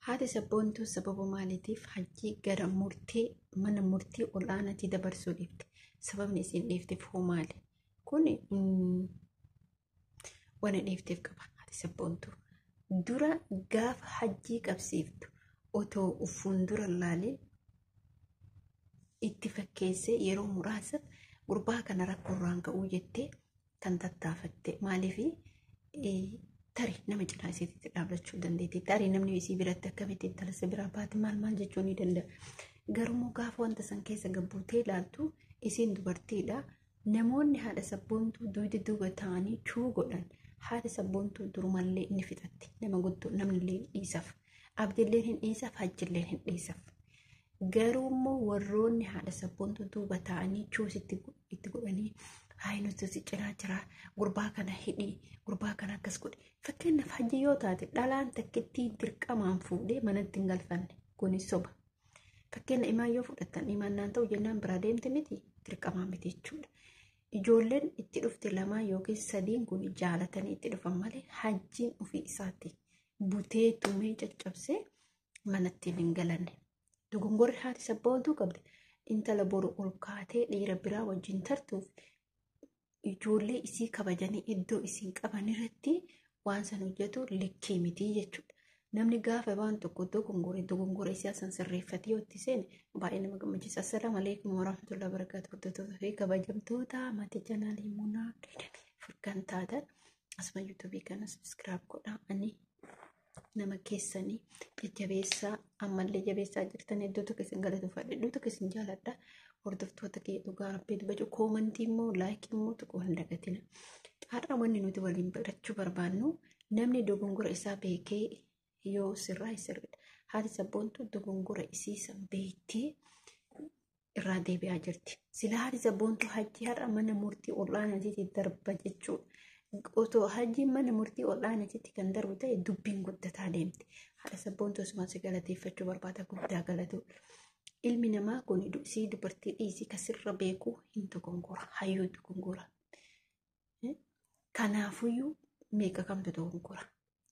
Haati Sabboontuu sababa maaliitiif Hajjii gara murtii mana murtii ol'aanaatti dabarsuu dhiifte? Sababni isiin dhiifteef hoo maali? Kun wana dhiifteef qaba haati Sabboontuu. Dura gaafa Hajjii qabsiiftu otoo fuuldura laalee itti fakkeessee yeroo muraasa gurbaa kana rakkoorraan ga'uu jettee kan tattaafatte. Maaliif tarii nama cinaa isiitti dhaabbachuu dandeetti. Tarii namni isii biratti akkamitti intala si biraa baate maal maal jechuu ni danda'a. Garuu gaafa wanta san keessa gabbuutee ilaaltu isiin dubartiidha. Namoonni haadha Sabboontuu dugda duuba ta'anii chuu godhan haadha Sabboontuu durumallee ni fixatti. Nama guddoo namnillee hin dhiisaf. Abdilleen hin dhiisaf, Hajjilleen hin dhiisaf. Garuu immoo warroonni haadha Sabboontuu duuba ta'anii chuus itti godhanii hayi nuti si cinaa jira, gurbaa kana hidhii, gurbaa kana akkas godhi. Fakkeenyaaf Hajji yoo taate dhalaan takkittii dirqamaan fuudhee manatti hin galfanne, kunis soba. Fakkeenya Imaan yoo fudhattan, Imaan naan ta'u jennaan biraa deemte miti, dirqamaan miti jechuudha. Ijoolleen itti dhufte lamaa yookiin sadiin kun jaalatanii itti dhufan malee Hajjiin ofii isaatti butee tumee caccabsee manatti hin galanne. Dogongorri haati Sabboontuu qabdi intala boru ol kaatee dhiira biraa wajjin tartuuf ijoollee isii kabajanii iddoo isiin qaban irratti waan san hojjetu likkii miti jechuudha. Namni gaafa waan tokko dogongore dogongora isaa san sirreeffatee yoo itti seene baay'ee nama gammachiisa. Assalaamu alaikum warahmatullahi wabarakatuh. Hordoftoota fi kabajamtoota maatii chaanaalii Munaa furkan taatan asuma yuutuubii kana subscribe godhaa. Ani nama keessanii jajjabeessaa, ammallee jabeessaa jirtan, iddoo tokko isin galateeffadha, iddoo tokko isin jaaladha. Hordoftoota kee dhugaa rabbii dubbachuu koomantii immoo laayikii immoo tuquu hin dagatina. Har'a wanni nuti waliin barachuu barbaannu namni dogongora isaa beekee yoo sirraa sirriidha. Haati Sabboontuu dogongora isii san beektee irraa deebi'aa jirti. Sila haati Sabboontuu Hajjii har'a mana murtii ol'aanaatiitti darba jechuudha. Otoo Hajjiin mana murtii ol'aanaatiitti kan darbu ta'e dubbiin guddataa deemti. Haadha Sabboontuu asumaan si galateeffachuu barbaada, guddaa galatu. Ilmi namaa kun sii dubartii dhiisii kasirra beekuu hin dogongora. Hayyuu dogongora. Kanaafuyyuu meeqa kamtu dogongora?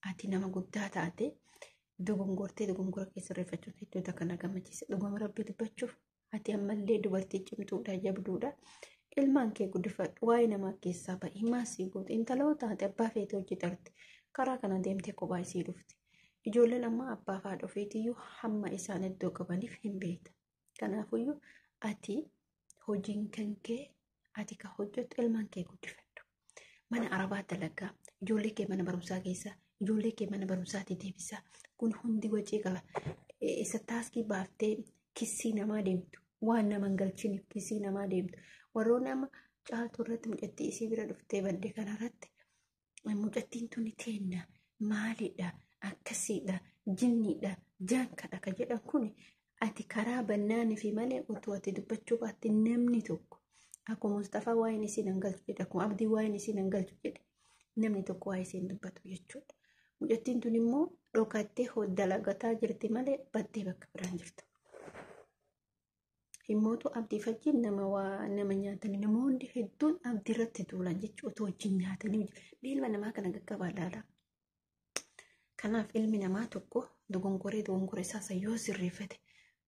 Ati nama guddaa taate dogongortee dogongora keessa sirreeffachuun hedduuta kana gammachiisa. Dhuguma rabbii dubbachuuf ati ammallee dubartii cimtuudha, jabduudha. Ilmaan kee guddifadhu, waa'ee namaa keessaa ba'i, maasii goote intala taate abbaa feete hojjetarte karaa kana deemtee kophaa isii dhufte. Ijoolleen ammaa abbaa fi haadha ofiitiyyuu hamma isaan iddoo qabaniif hin beekta. Kanaafuyyuu ati hojiin kan kee ati kan hojjettu ilmaan kee guddifadhu. Mana arabaa dalagaa, ijoollee kee mana barumsaa keessa, ijoollee kee mana barumsaatti deebisaa. Kun hundi wacii qaba. Isa taaskii baaftee kissii namaa deemtu, waan nama hin galchiniif kissii namaa deemtu. Warroonni amma Caaltuu irratti mucattii isii bira dhuftee badde kanarratti mucattiin tuni teenna maalidha, akkasiidha, jinniidha, jaankadha ka jedhan kun ati karaa bannaanii fi malee otoo ati dubbachuu baatte namni tokko akkuma Mustafaa waa'een isii nan galchu jedhe, akkuma Abdii waa'een isii nan galchu jedhe, namni tokko waa'ee isii hin dubbatu jechuudha. Mucattiin tun immoo dhokattee dalagataa jirti malee baddee bakka biraan jirtu. Himmootu Abdii fajjiin nama waa nama nyaatanii namoonni hedduun Abdii irratti duulan jechuudha otoo wajjin nyaatanii ilma namaa kana gaggabaa ilaala. Kanaaf ilmi namaa tokko dogongoree dogongora isaa san yoo sirreeffate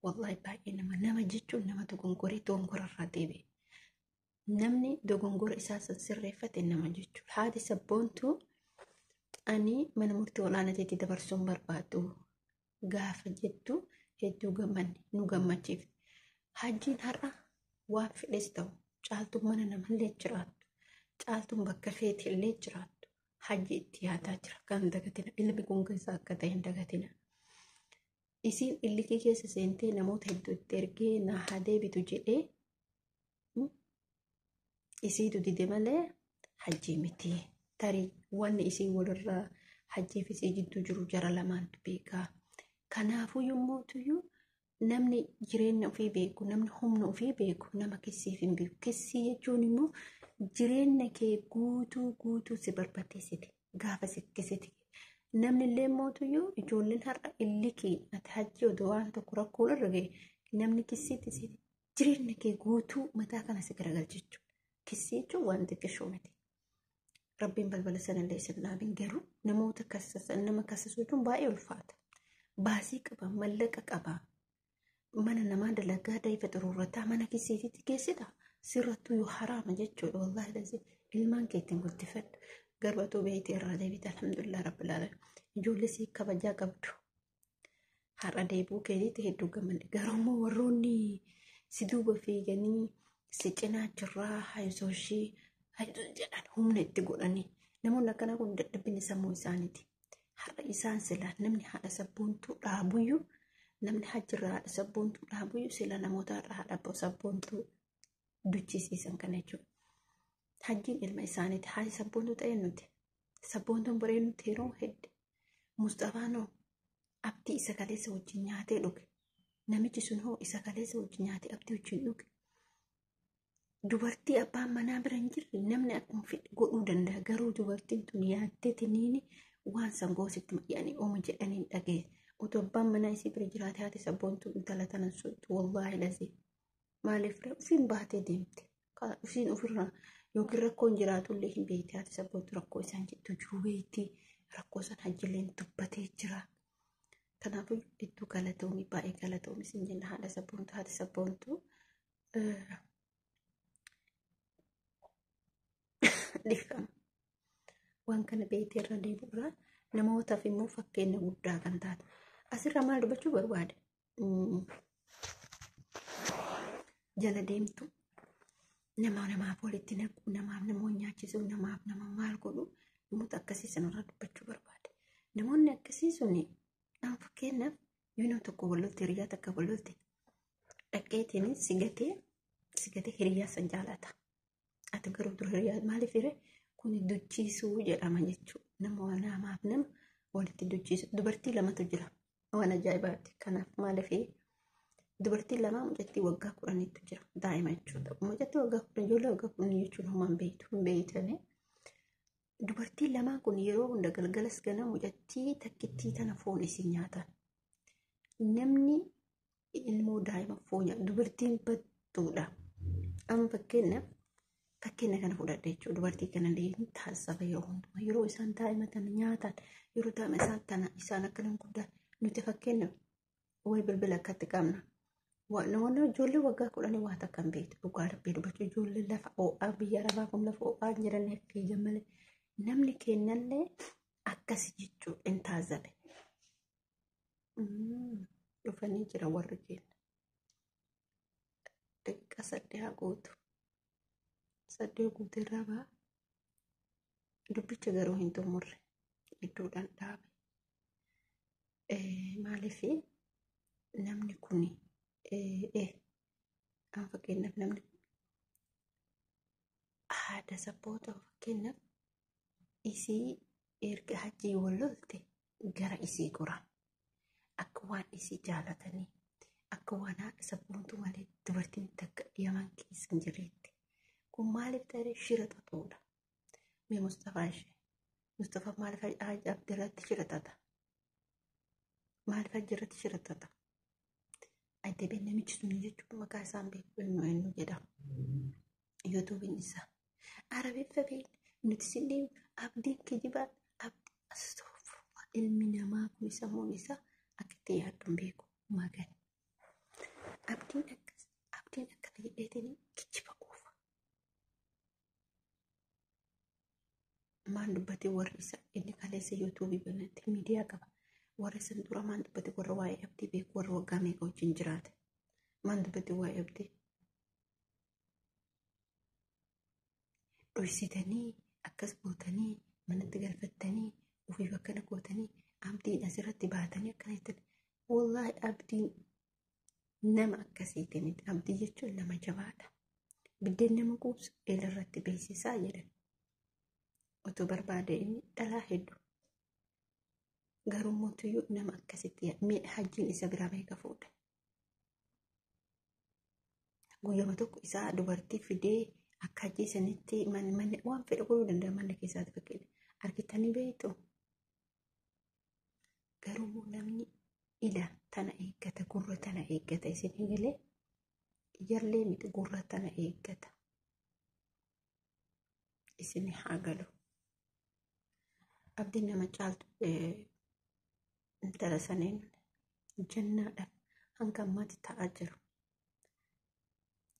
wallahi baay'ee nama nama jechuun nama dogongoree dogongora irraa deebi'e. Namni dogongora isaa san sirreeffate nama jechuudha. Haati Sabboontuu ani mana murtii olaanaatti dabarsuun barbaadu gaafa jettu hedduu gammanne, nu gammachiifte. Hajjiin har'a waan fedhes ta'u Caaltuun mana namallee jiraattu, Caaltuun bakka feete illee jiraattu, Hajji itti yaadaa jira. Kan dagatina ilmi kun keessa akka ta'e hin dagatina. Isiin illikii keessa seentee namoota hedduu itti ergee naa haa deebitu jedhee isiitu dide malee Hajjii miti. Tarii wanni isiin walirraa Hajjii fi isii jidduu jiru jara lamaantu beekaa. Kanaafuu yommuutuyyuu namni jireenya ofii beeku, namni humna ofii beeku nama kissiif hin beeku. Kissii jechuun immoo jireenya kee guutuu guutuu si barbadeessiti gaafa si kissiti. Namni illee mootuyyuu ijoolleen har'a illikii ati Hajjii odoo waan tokko rakkoon irra ga'e namni kissiitti si jireenya kee guutuu mataa kana si garagalcha jechuudha. Kissii jechuun waan xiqqishoo miti. Rabbiin balbala sanallee isin dhaabin, garuu namoota kassasan nama kassasuu jechuun baay'ee ulfaata. Baasii qaba, mallaqa qaba. Mana namaa dalagaa daa'ifa xuruurrataa mana keessiitti geessita. Sirrattuu yoo haraama jechuudha. Wallaahi lazii ilmaan kee ittiin guddifadhu. Garuu atuu beeytee irraa deebite, alhamdulillah rabbil aalamiin. Ijoollee sii kabajaa qabdu. Har'a deebuu keetiitti hedduu gammadde. Garuu immoo warroonni si duuba fiiganii si cinaa jirraa hayzooshii hayzoo jedhan humna itti godhanii. Namoonni akkanaa kun dadhabina sammuu isaaniiti. Har'a isaan silaa namni haadha sabboontuu dhaabuyyuu, namni hajjirraa haadha sabboontuu dhaabuyyuu, sila namoota har'a haadha sabboontuu duchisiisan kana jechuudha. Hajjiin ilma isaaniiti. Haati sabboontuu ta'e nuti. Sabboontuun baree nuti yeroo hedde. Musxafaanoo abdii isa kaleessa wajjin nyaatee dhuge. Namichi sun hoo isa kaleessa wajjin nyaatee abdii wajjin dhuge. Dubartii abbaan manaa bira hin jirre namni akkuma fedhe godhuu danda'a. Garuu dubartiin tun yaaddee tiniini waan sangoositti yaani ooma jedhanii hin dhagaye. Otoo abbaan manaa isii bira jiraate haati sabboontuu intala tanan so'atu, wallaahi lazii. Maaliif ofiin baatee deemte? Ofiin ofirraa yookiin rakkoon jiraatullee hin beekte, haati sabboontuu rakkoo isaan jettu jiru beekti. Rakkoo san hajjileen dubbatee jira. Kanaafuu hedduu galatoomi, baay'ee galatoomi sin jenna haadha sabboontuu, haati sabboontuu. Dhiifama. Waan kana beektee irra deebi'uudhaan namootaaf immoo fakkeenya guddaa kan taate. Asirraa maal dubbachuu barbaade? Jala deemtu nama namaaf walitti naqu, namaaf nama nyaachisuu, namaaf nama maal godhu, namoota akkasii sanarraa dubbachuu barbaade. Namoonni akkasii suni amma fakkeenyaaf yoo nama tokko wal lolte, hiriyaa takka wal lolte, dhaqeetiin si gatee hiriyaa san jaalata. Ati garuu dura hiriyaa maaliif hiree kun duchiisuu jedhama jechuudha. Nama namaaf nama walitti duchiisu. Dubartii lamatu jira. Waan ajaa'ibaati. Kanaaf maaliif dubartii lama, mucattii waggaa 10tu jira. Daa'ima jechuudha. Mucattii waggaa 10, ijoollee waggaa 10 jechuun homaa hin beektu, hin beektanii. Dubartiin lamaan kun yeroo hunda galgalas gana mucattii takkittii tana foon isii nyaatan. Namni ilmoo daa'ima foon nyaatu dubartiin battuudha. Amma fakkeenyaaf fakkeenya kana fudhadhe jechuudha. Dubartii kana illee taasisa yeroo hundumaa. Yeroo isaan daa'ima tana nyaatan, yeroo daa'ima isaan tana isaan akkana guddaa, nuti fakkeenyaaf wayi bilbila akkatti qabna. Namoonni ijoollee waggaa 10 waa takka hin beektu. Dhugaa dubbii dubbachuu, ijoollee lafa ho'aa biyya arabaa kun lafa ho'aa hin jiraniif fiigan malee namni kennallee akkas jechuudha hin taazzabe. Dhufanii jira warri keenya. Daqiiqaa 8 haa guutu. 8 guuteerraa ba'a. Dubbicha garuu hin xumurre. Gidduudhaan dhaabe. Maaliif namni kun amma fakkeenyaaf namni haadha sabboota fakkeenyaaf isii erga hajjii wal lolte gara isii gora. Akka waan isii jaalatanii, akka waan haadha sabboontuu malee dubartiin takka Yaman keessa hin jirreetti. Kun maaliif ta'e? Shira xaxuudha. Mee Mustafaa ishee. Mustafaa maaliif Abdirratti shira xaxa? Maaliif Hajji shira xaxa? Addabee namichi sun jechuun maqaa isaan beeku eenyu eenyu jedhama. Yuutuubiin isaa. Arabiffa beekna. Nuti sin dhiibnu, abdiin kijibaa, abdii, astagfirullah, ilmi namaa kun sammuun isaa akka itti yaaddu hin beeku magan. Abdiin akkas, abdiin akkana jedheetiin kijiba oofa. Maan dubbatee warri isa inni kaleessa yuutuubii banatti miidiyaa qaba. Warri san dura maan dubbate? Warra waa'ee abdii beeku, warra waggaa meeqa wajjin jiraate. Maan dubbate waa'ee abdii? Dhoysitanii akkas gootanii manatti galfattanii ofiif akkana gootanii abdiin asirratti baatanii akkana jettan. Wallaahi abdiin nama akkasiiti miti. Abdii jechuun nama jabaadha. Biddeen nama quubsu eelarratti beeksisaa jedhan. Otoo barbaade inni dhalaa hedduu. Garuu mootiyyuu nama akkasitti hajjiin isa biraa meeqa fuudhe? Guyyama tokko isaa dubartii fidee akka hajjii sanitti manni waan fedhe godhuu danda'a mana keessaatti fakkeenya. Argitanii beektu? Garuu namni ila tana eeggata, gurra tana eeggata, isin galee ijallee miti, gurra tana eeggata. Isin haa galu. Abdiin nama caaltu intala saniin Jannaadhaaf hanga ammaatti ta'aa jiru.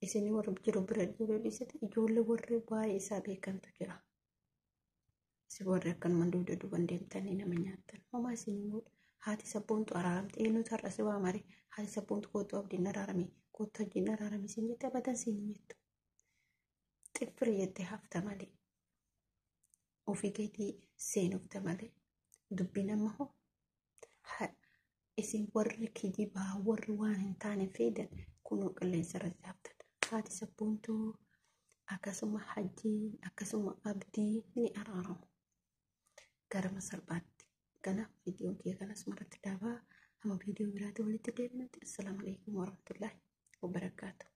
Isin warra jiru bira jiru dhiisatti ijoollee warri waa'ee isaa beekantu jira. Isin warri akkanuma dugda duuban deemtanii nama nyaattan. Homaa isin hin godhu. Haati sabboontu araaramte eenyutu har'a si waamare? Haati sabboontu kootu abdiin araarame, kootu hojiin araarame isin jette abadan siin hin jettu. Xiffiri jettee hafta malee. Ofii keetii seenufta malee. Dubbiin amma hoo isin warri kijibaa warri waan hin taane fidan kunoo qilleensa irratti haftan. Haati sabboontuu akkasuma hajjii akkasuma abdii ni araaramu. Garama salphaatti. Kanaaf viidiyoon kiyya kanas maratti dhaabaa. Hamma viidiyoo biraatti walitti deebinutti. Assalaamu alaikum warahmatullaahi wabarakaatu.